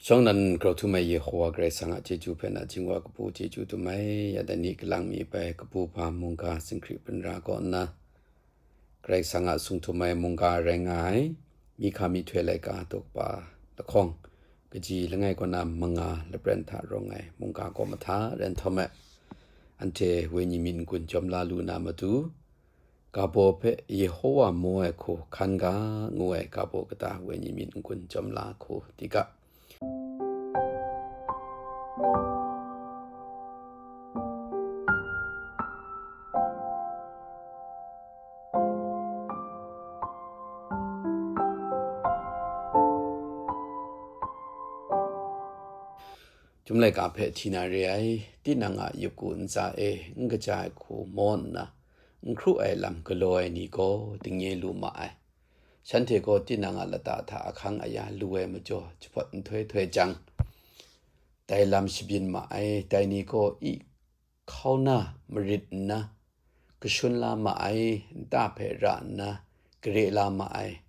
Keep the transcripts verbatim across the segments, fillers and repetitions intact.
Shawng nnan grau htum ai Yehowa Karai Kasang a chyeju hpe na jingwa kabu chyeju dum ai, ya dai ni kalang mi bai kabu hpa mungga singhkri hpunra kaw nna, Karai Kasang a sung htum ai mungga rai nga ai, Mihka myihtoi laika daw kaba lahkawng, kaji langai kaw na manga lapren hta rawng ai mungga kaw mahta rai nhtawm ai, anhte wenyi myit n-gun jawm la lu na matu, Gabaw hpe Yehowa maw ai hku hkan ga ngu ai gabaw kata wenyi myit n-gun jawm la hku di ga. Chyum laika hpe hti na re ai, tinang a yup ku ntsa e n kaja ai hku maw nna, n hkru ai lam galaw ai ni gaw dingnye lu ma ai. Shanhte gaw tinang a lata hta ahkang aya lu ai majaw jahpawt nhtoi htoi jang, dai lam shabyin ma ai. Dai ni gaw i hkau na marit nna, kashun la ma ai, nta hpe ra nna, gare la ma ai,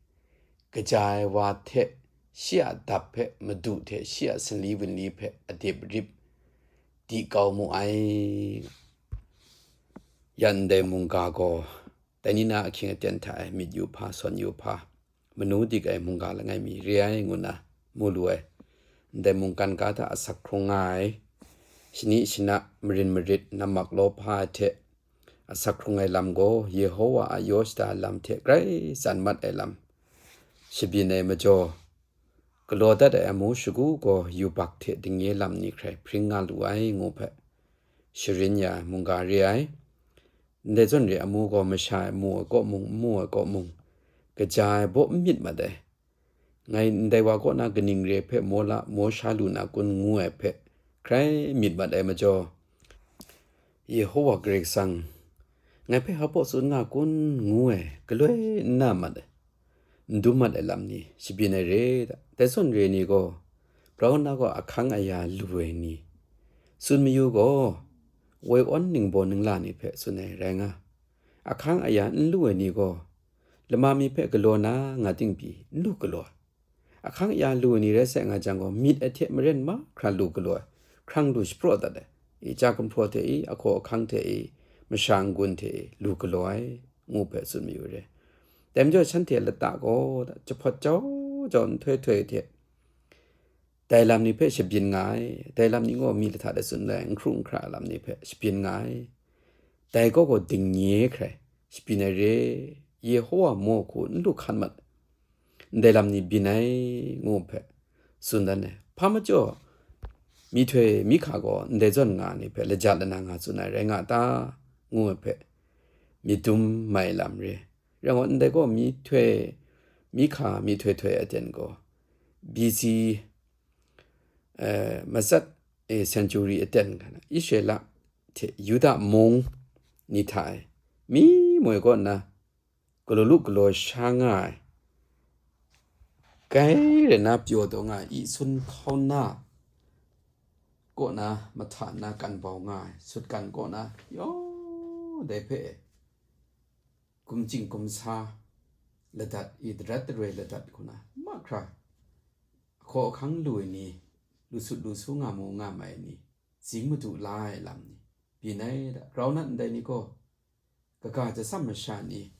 kaja ai wa hte shi a dap hpe, madu hte shi a sanli wunli hpe adip rip di kau mu ai. Ya ndai mungga gaw, dai ni na ahkying aten hta e myit yu hpa, sawn yu hpa, manu dik ai mungga langai mi re ai ngu nna mu lu ai. Ndai mungkan ga hta asak hkrung nga ai, shani shana, marin marit, nammak law hpa ai hte asak hkrung ai lam gaw, Yehowa a yaw shada lam hte grai tsan mat ai lam shabyin ai majaw, galaw dat ai amu shagu gaw yubak hte dingnye lam ni hkrai hpring nga lu ai ngu hpe sharin ya ai mungga re ai. Ndai zawn re amu gaw masha e mu ai kaw mung, n mu ai kaw mung, kaja ai baw n myit mat ai. Ngai ndai wa kaw na kaning re hpe maw la, maw sha lu na kun ngu ai hpe hkrai myit mat ai majaw, Yehowa Karai Kasang, ngai hpe hpa baw tsun nga kun ngu ai galoi n na mat ai, n dum mat ai lam ni shabyin ai re da. Dai zawn re ni gaw, grau nna gaw ahkang aya lu ai ni, tsun mayu gaw, woi awn ningbaw ningla ni hpe tsun ai rai nga. Ahkang aya n lu ai ni gaw, lama mi hpe galaw na nga ting pyi n lu galaw ai. Ahkang aya lu ai ni rai sai nga jang gaw, myit ai hte maren mahkra lu galaw ai, hkrang lu shapraw dat ai, i, ja gumhpraw hte i, ahkaw ahkang hte i, masha n-gun hte i, lu galaw ai, ngu hpe tsun mayu re. Dai majaw shanhte lata gaw, jahpawt jau jau nhtoi htoi hte, dai lam ni hpe shabyin nga ai, dai lam ni gaw mi lahta de tsun ai, n hkru n hkra lam ni hpe shabyin nga ai. Dai gaw gaw dingnye hkrai shabyin ai re, Yehowa maw hku n lu hkan mat, ndai lam ni byin ai, ngu hpe tsun dan ai. Hpa majaw, myihtoi Mihka gaw ndai zawn nga ni hpe laja lana nga tsun ai rai nga ta, ngu ai hpe myit dum mai lam re. Rai ngut ndai gaw myihtoi, Mihka myihtoi htoi aten gaw, B C, eh, matsat, eh, century aten hkra na, Israela hte Yuda mung ni hta e, mi moi kaw nna galaw lu galaw sha nga ai, grai rai na pyaw taw nga ai, i sun hkau na kaw na mahta nna kan bau nga ai, sutgan kaw na, yaw dai hpe gumchying gumsa ladat i, darat daroi ladat hku na mahkra, ahkaw ahkang lu ai ni, lu sut lu su nga mu nga mai ai ni, zing madu la ai lam ni, byin ai da. Grau na ndai ni gaw, kaga jasam masha ni,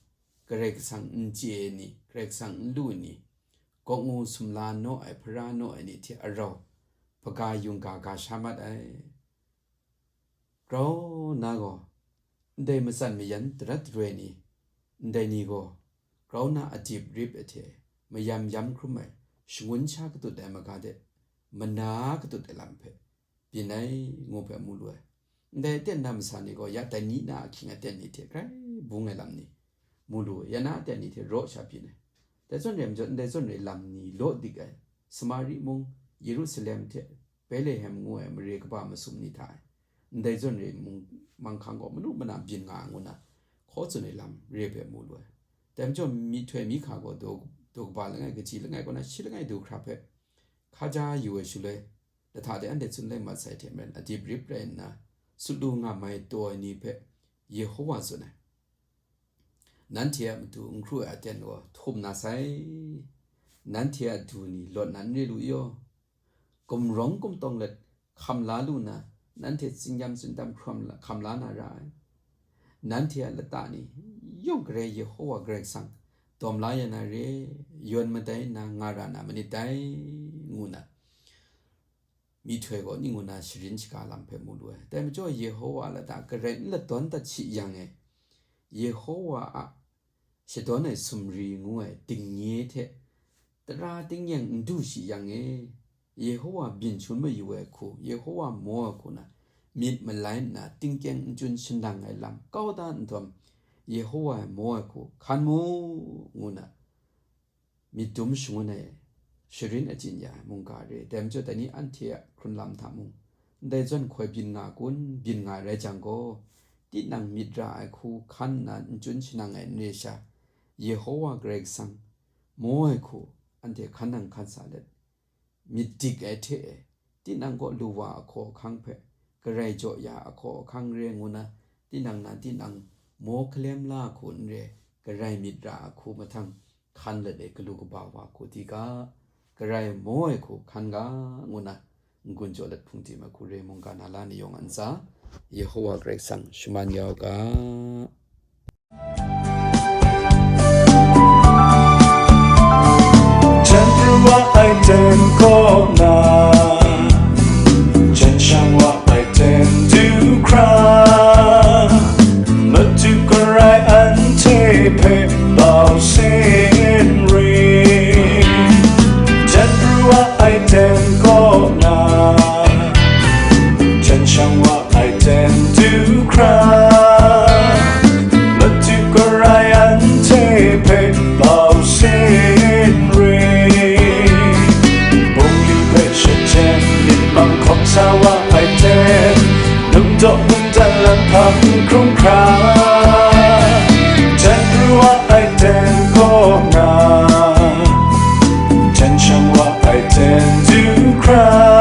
Karai Kasang n chye ai ni, Karai Kasang n lu ai ni, gawk ngu sumla naw ai, hpara naw ai ni hte arau, hpaga yungga ga sha mat ai. Grau na gaw, ndai matsan mayan darat daroi ni, ndai ni gaw, grau na adip rip ai hte, mayam yam hkrum ai, shangun sha katut ai maga de, mana katut ai lam hpe, byin ai, ngu hpe mu lu ai. Ndai aten na masa ni gaw, ya dai ni na ahkying aten ni hte grai bung ai lam ni, mu lu ai, ya na aten ni hte raw sha byin ai. Dai zawn re ai majaw, ndai zawn re lam ni law dik ai, Samari mung, Yerusalem hte Betlehem ngu ai mare kaba masum ni hta e, ndai zawn re mung manghkang gaw manu mana byin nga ai ngu na, hkaw tsun ai lam re hpe mu lu ai. Dai majaw, myihtoi Mihka gaw daw, daw kaba langai, kaji langai kaw na shi langai du hkra hpe hkaja yu ai shaloi, lahta de anhte tsun lai mat sai hte maren, adip rip rai nna, sut lu nga mai taw ai ni hpe Yehowa tsun ai. Nanhte a matu n hkru ai aten gaw htum na sai, nanhte a du ni lawt na n re lu yaw, gumrawng gumtawng let hkam la lu na, nanhte tsinyam tsindam hkam la, hkam la na ra ai. Nanhte a lata ni yawng garai Yehowa Karai Kasang dawm la ya na re, yawn madai nna nga ra na manit dai, ngu na myihtoi gaw ning ngu na sharin shaga lam hpe mu lu ai. Dai majaw Yehowa a lata garai n ladawn dat shi yang e, Yehowa a shadawn ai sumri ngu ai dingnye hte tara tingnyeng n du shi yang e, Yehowa byin shangun mayu ai hku, Yehowa maw ai hku na myit malai nna tingkyeng n chun shanang ai lam kau da nhtawm, Yehowa maw ai hku hkan mu, ngu na myit dum shangun ai sharin achyin ya ai mungga re. Dai majaw dai ni anhte a hkrun lam hta mung, ndai zawn hkoi byin nga kun, byin nga ai rai jang gaw, tinang myit ra ai hku hkan nna n chun shanang ai n re sha, Yehowa Karai Kasang maw ai hku anhte hkan nang hkan sa let, myit dik ai hte e, tinang kaw lu wa ahkaw ahkang hpe, garai jaw ya ahkaw ahkang re ngu na, tinang na tinang maw hkalem la hku n re, garai myit ra ahku mahtang hkan let e galu kaba wa hku di ga, garai maw ai hku hkan ga, ngu na n-gun jaw let hpung tim ai hku re mungga na la ni yawng a ntsa, Yehowa Karai Kasang shaman ya u ga. Jan pru wa ai ten kaw na, jan shang wa ai ten du hkra, madu garai anhte hpe bau sin ring. Jan pru wa ai ten kaw na, jan shang wa ai ten du hkra, madu garai anhte hpe bau sin ring. Bungli hpe shachyen myit mang hkawm sa wa ai ten, num daw num dan lam hpang hkrum hkra, jan pru wa ai ten kaw na, jan shang wa ai ten du hkra,